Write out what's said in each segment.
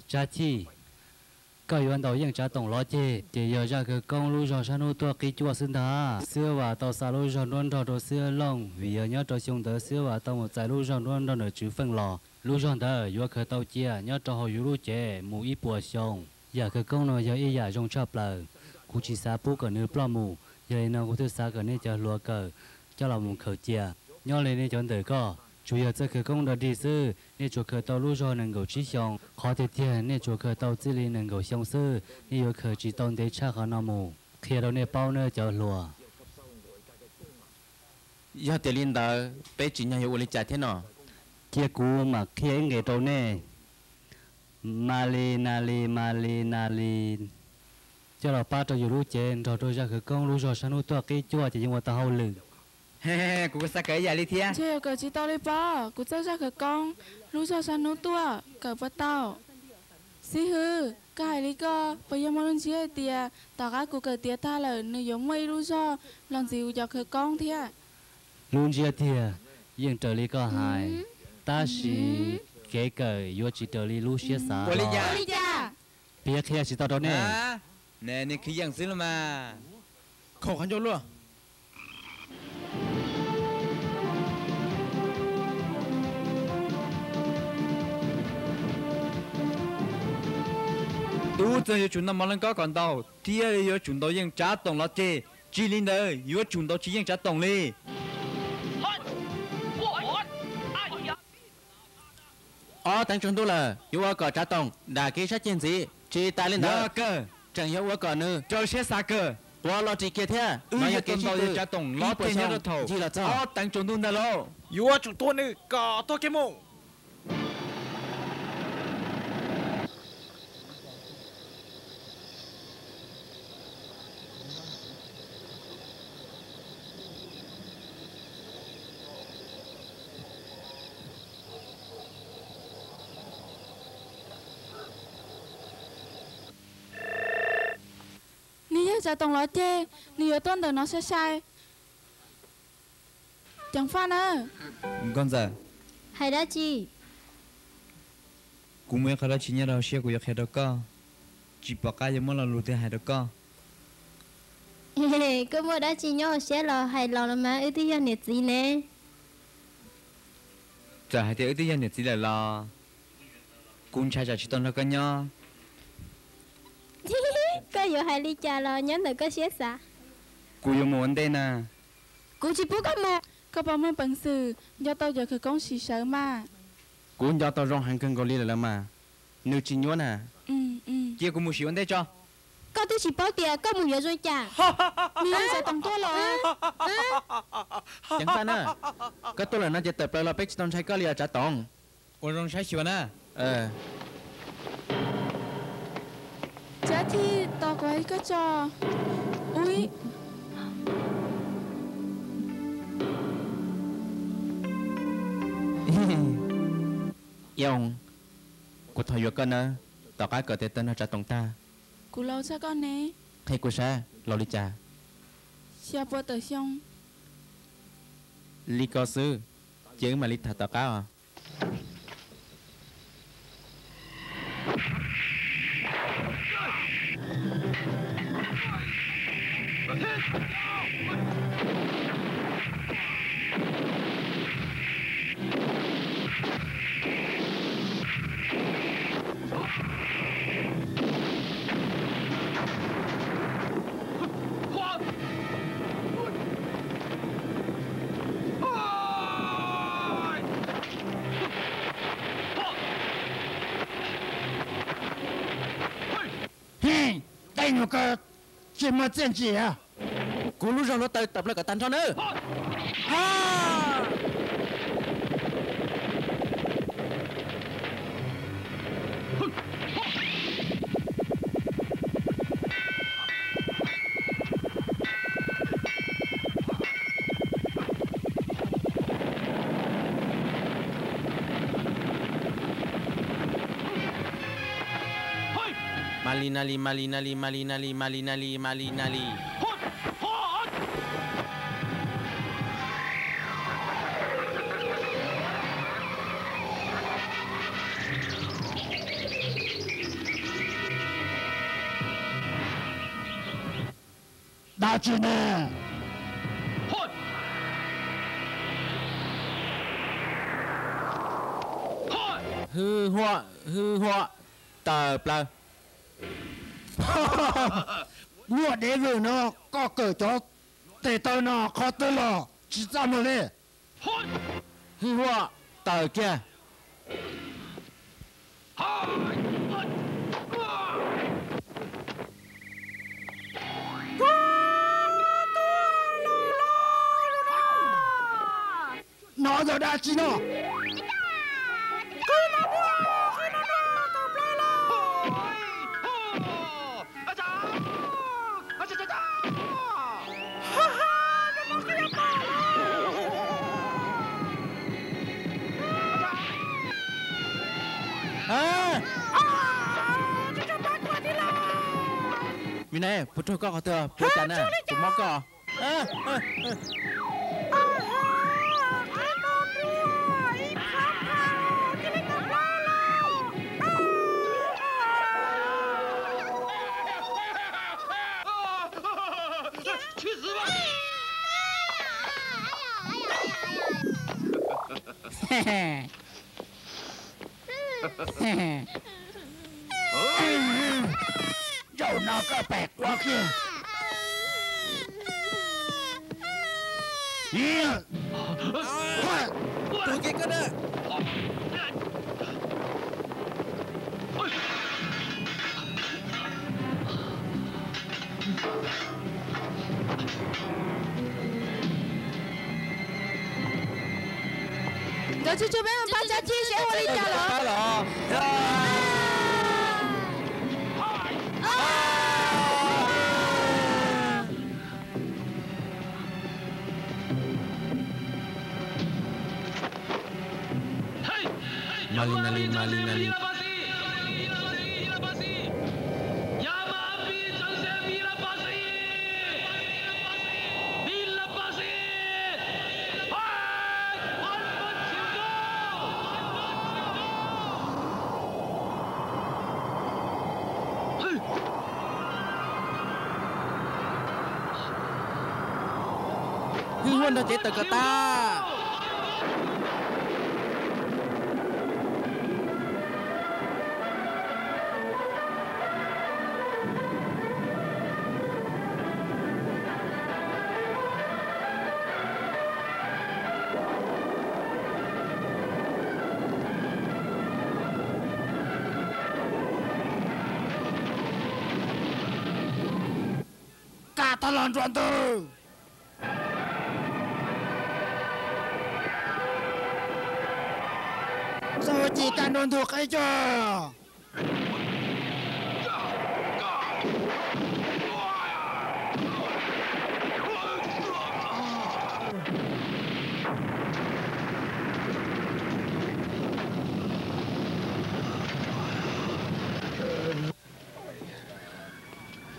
Tsab Chij, koj yuav ntaus yeej tsav toom los ceg, ces yog zaj khawv koob lub zog sab hnub tuaj qib cuaj xwb ntag. Xwb Vas tau xa lub zog nruab nrog rau Xwb Looj, vim yog nyob rau xyoo ntawd Xwb Vas tau mus txais lub zog nruab nrog ntawm Tswv Feej los. Lub zog ntawd yuav khaws tau cia nyob rau hauv yus lub cev mus ib puas xyoo. Yam khawv koob no yog ib yam zoo tshaj plaws. Kuv tsis xav pub kom nws ploj mus, yog li no kuv thiaj xav kom nej cov hluas kawm coj los mus khaws cia. Nyob li nej cov ntawm koj, tsuas yog txawj khawv koob dog dig xwb, nej tsuas khaws tau lub zog nees nkaum tsib xyoo. Qhov tiag tiag nej tsuas khaws tau txij li nees nkaum xyoo xwb, nej yuav khaws tsis tau ntev tshaj qhov no mus. Qhia rau nej paub nawb cov hluas. Yog tias li ntawd peb tsim nyog yuav ua li cas thiab no? Cia kuv mam qhia ib nqe rau nej. Mas li nas li mas li nas li, coj los pab rau yus lub cev nrog rau zaj khawv koob lub zog sab hnub tuaj qib cuaj ces yeej ua tau hauj lwm. Kuv kuj xav kawm ib yam li thiab. Ntshe yuav kawm tsis tau li pob, kuv txawj zaj khawv koob lub zog sab hnub tuaj kawm puas tau. Xib hwb, koj hais li koj puas yog muaj lub ntsiab hais tias tom qab kuv kawm tiav tag lawm nws yuav muaj ib lub zog los ntxiv kuv cov khawv koob thiab? Lub ntsiab tiag, yeej raws li koj hais, tab sis kev kawm yuav tsis raws li lub siab xav. Ua li cas? Piav qhia tsis tau rau nej. Nws khwv yeej xwb los mas. Khaum qhov ncauj luaj. Tub txawg yuav tsum noj mov leej kob kom ntau, thiab yuav tsum ntaus yeej tsav toom los ceg, tsis li ntawd yuav tsum ntaus tsis yeej tsav toom li. Ob teev tsaus ntuj lawm, yuav ua kom tsav toom dam kev sab ceg ntxiv, tsis tas li ntawd, tseem yuav ua kom nws rau siab xav kawg, quav los ris kiag thiab. Wb yuav tau ntaus yeej tsav toom los ceg nyob rau thaum ob teev tsaus ntuj ntag lauj. Yuav tsum tua nws kom tuag kiag mus. Nws yog tsav toom los ceg, nws yuav tuaj ntawm no sai sai. Ceev faj na. Nkauj Ntxawm, hais dab tsi? Kuv muaj ib qho dab tsi nyob rau hauv siab kuv yuav qhia rau koj, tsis pom qab yuav muab lo lus twg hais rau koj. Koj muaj dab tsi nyob hauv siab los hais los los mas, wb twb yog niam txiv ne. Txawm hais tias wb twb yog niam txiv lawm los kuv ntshai tsam tsis tau nrog koj nyob. Koj yuav hais li cas los nyob ntawm koj siab xav. Kuv yuav mus ua ntej na. Kuv tsis pub koj mus. Koj puas muaj peev xwm nco tau cov khawv koob sim sawv mas? Kuv nco tau zoo heev kawg nkaus li lawm los mas. Nws tsis nyuaj na. Cia kuv mus sim ua ntej tso. Koj twb tsis paub tias koj mus yuav zoo cas. Nws txawm toom tuaj los. Ceev faj na, koj tuaj lawm no ces tawm plaws los peb tsis tau ntshai koj li os tsav toom. Ua zoo saib xyuas na. Tsab Chij, tos kuv hais koj tso. Ui, Ioo, kuv thov yuav koj nawb, tom qab kawm tes taw nrog tsav toom tag. Kuv laus tshaj koj ne. Qhia kuv saib laus li cas? Xya pua tawm xyoo. Li ko xwb, ces wb mam li tham tom qab os. Tej nyuag ko tsis muaj txiaj ntsim. Kuv lub zog hluav taws tawm plaws kom tag nrho nawb. Mas li na li, mas li na li, mas li na li, mas li na li, mas li na li. Dab tsi ne? Hwj huam, hwj huam, tawm plaws. Nyuaj dev vwm no, koj kawm cov tes taw no qhov twg los tsis txaj muag li. Hwj huam, tawm kiag. No yog dab tsi no? Vim ne, puas raug koj qhov twg, puas cas na, puas mob koj? Zaum no koj pem quav kiag. Tuag kiag koj na. Nkawd tsis tseg peb mus pab Tsab Cib seb ua li cas lawm. Mas li na li, mas li na li. Hwj huam nrog cev tawm kom tas. Kam tau los nruab ntug. Xav ua cas kaj nruab ntug qhib cog.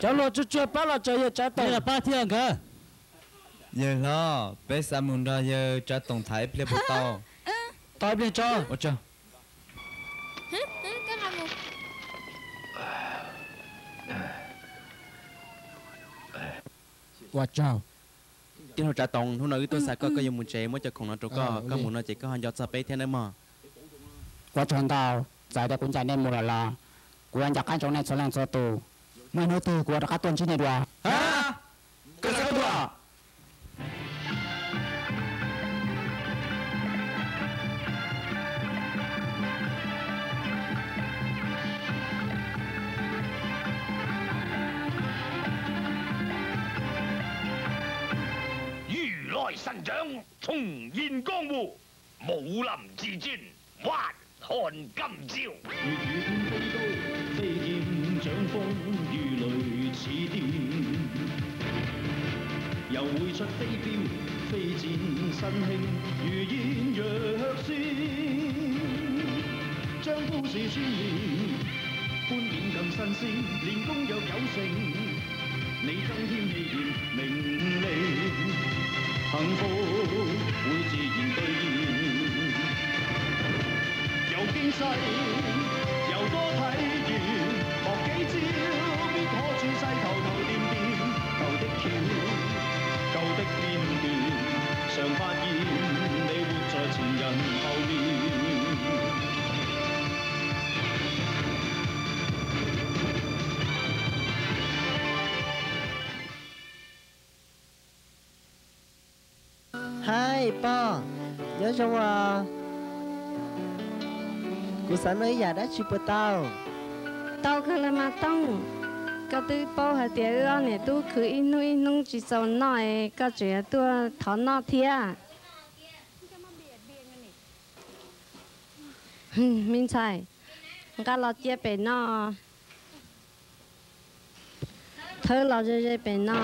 Cov hluas tsuag tsuag pab los tsaws yawg Tsav Toom. Pab thiab nkawd. Yawg hlob, peb xav mus nrog yawg Tsav Toom tham ib pliag puas tau? Tau ib pliag tso. Ua tsaug. Ua tsaug. Tij laug Tsav Toom, hnub no wb tuaj xav koj, koj yuav mus tsev, muab cov khoom no rau koj, koj mus no ces koj ho nco txog peb thiab nawb mog. Ua tsaug ntau, txawm tias kuv ncaim nej mus lawm los kuv yuav nco qab ntsoov nej txhua leej txhua tus. Muaj ib hnub twg kuv yuav rov qab tuaj ntsib nej dua. Koj xav koj dua. 如來神掌，重現江湖，武林至尊，還看今朝。 有經世，又多體驗，學幾招，必可轉世，頭頭掂掂，頭的竅。Pog, nyob zoo os. Kuv xav noj ib yam dab tsi puas tau? Tau kawg los mas Tooj. Koj twb paub hais tias wb ob niam tub khwv ib hnub ib hnub tsis txaus noj es koj tseem yuav tuaj thov noj thiab. Me ntxhais, nqa los cia pem no. Thawb los ze ze pem no.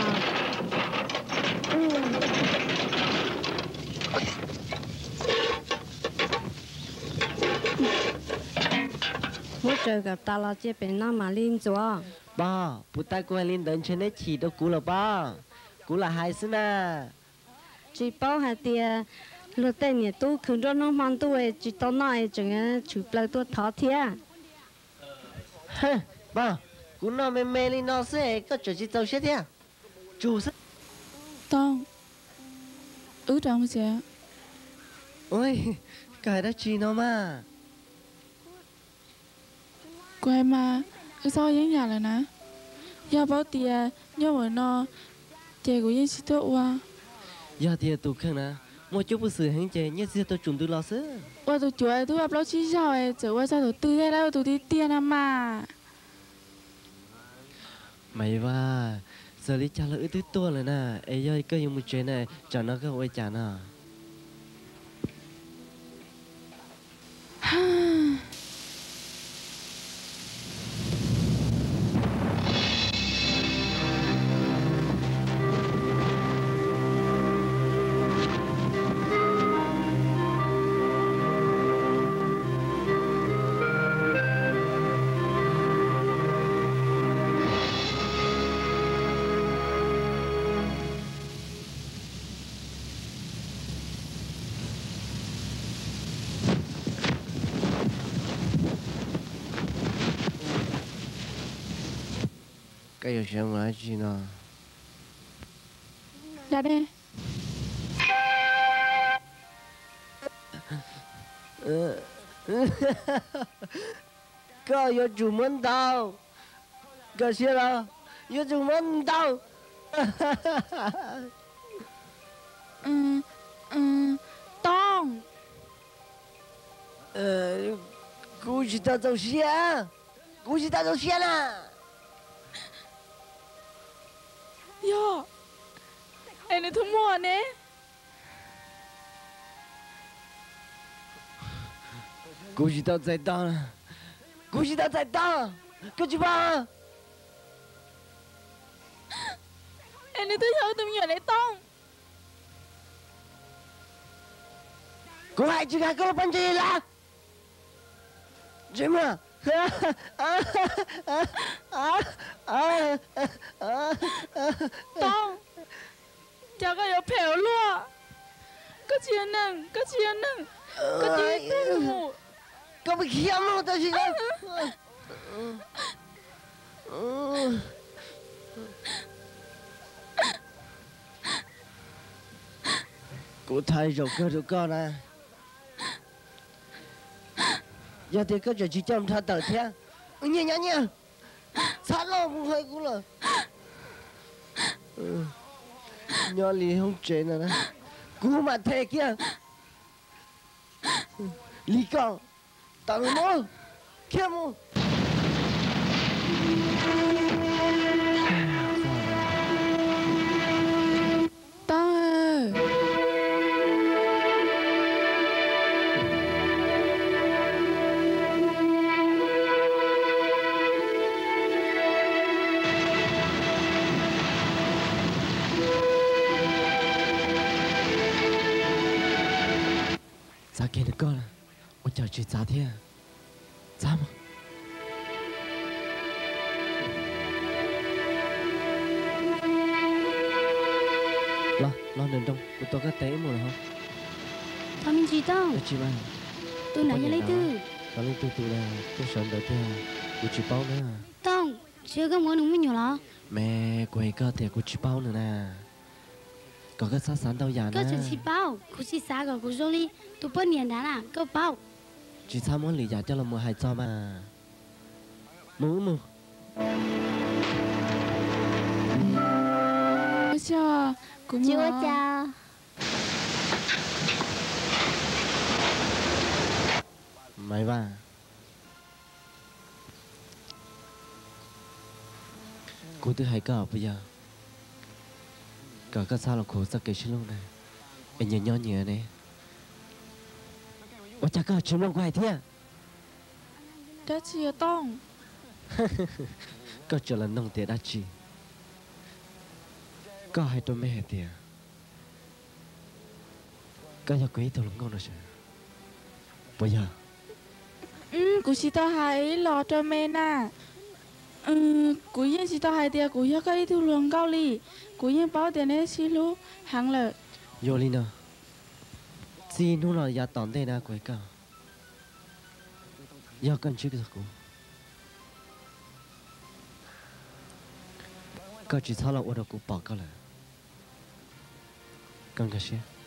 Muab tsaws kom tas los cia pem no mam li ntxuav. Pog, puas tau kuv hais li ntawd ntshe neb chim rau kuv lawm pog. Kuv lam hais xwb na. Tsis paub hais tias luag tej niam tub khwv nruab hnub hmo ntuj es tsis tau noj es tseem tshwm plaws tuaj thov thiab. Pog, kuv noj me me li no xwb es koj tseem tsis txaus siab thiab. Tsum xwb. Tooj, wb rov mus tsev. Ua, koj hais dab tsi no mas? Kuv hais mas, wb txhob yeeb yam lawm na. Yog paub tias nyob ua no, ces kuv yeej tsis tuaj ua. Yog tias tus kheej na muaj cuab puj xwm heev ces nyiaj txiag tau tsum ntws los xwb. Ua tus cuav twb ua plaub tsib zaug es txawm ua txog tus twg thiaj ua tus tiag tiag no mas. Maiv Vaj, txawm li cas los wb twb tuaj lawm na, es yog koj yuav mus tsev na, tsam no koj ua cas no? Koj yuav sawv mus dab tsi no? Koj yuav tsum muab ntaus. Koj siab los? Yuav tsum muab ntaus. Tooj. Kuv tsis tau txaus siab. Kuv tsis tau txaus siab na. Yog es nws twb muaj ne. Kuv tsis tau txais tos. Kuv tsis tau txais tos. Koj tsis paub. Es nws twb yog wb tus me nyuam ne Tooj. Kuv hais tsis nkag koj lub pob ntseg li los? Tsis muaj. Tooj, cas koj yuav phem ua luaj? Koj tsis yog neeg, koj tsis yog neeg. Koj cia li mus. Koj pab khiav mus tam sim no. Kuv thaij zaum kawg rau koj na. Yog tias koj tseem tsis coj nrho tawm thiab, wb nyias nyob nyias. Txhob los mus hais kuv lawm. Nyob li hoob tsev no na, kuv mam them kiag li koj. Tau mus, khiav mus. Tooj, txav kiag nws koj, ua cas tsis txav thiab? Txav mas. Los, los nram nroog, kuv tua koj tes wb mus lawm hos. Thov me ntsis Tooj. Dab tsi mas? Tus ntawd yog leej twg? Yog leej twg tus na, tuaj sawv ntawd tiag, kuv tsis paub na. Tooj, tsis yog koj mus ua nws me nyuam los? Me, kuv hais koj tias kuv tsis paub nws na. Kom koj txhob xav ntau yam na. Koj tseem tsis paub, kuv tsis xav kom kuv zoo li tus poj niam nrad na, koj paub. Tsis txhob muab lwm yam coj los mus hais txog mas. Mus wb mus. Tsis ua cas. Maiv Vaj, kuv twb hais koj puas yog, kom koj txhob los khuv txoj kev sib hlub na, es nyias nyob nyias ne. Ua cas koj tsis mloog kuv hais thiab? Dab tsi yog Tooj? Koj tseem los noog tias dab tsi? Koj hais rau me hais tias koj yog kuv ib tug hluas nkauj no sav, puas yog? Kuv tsis tau hais los rau me na. Kuv yeej tsis tau hais tias kuv yog koj ib tug hluas nkauj li. Kuv yeej paub tias neb sib hlub heev lawm. Yog li no, txij hnub no yav tom ntej na kuv hais koj, yog koj ntsib kuv, koj tsis txhob los ua rau kuv pom koj lawm. Koj nkag siab.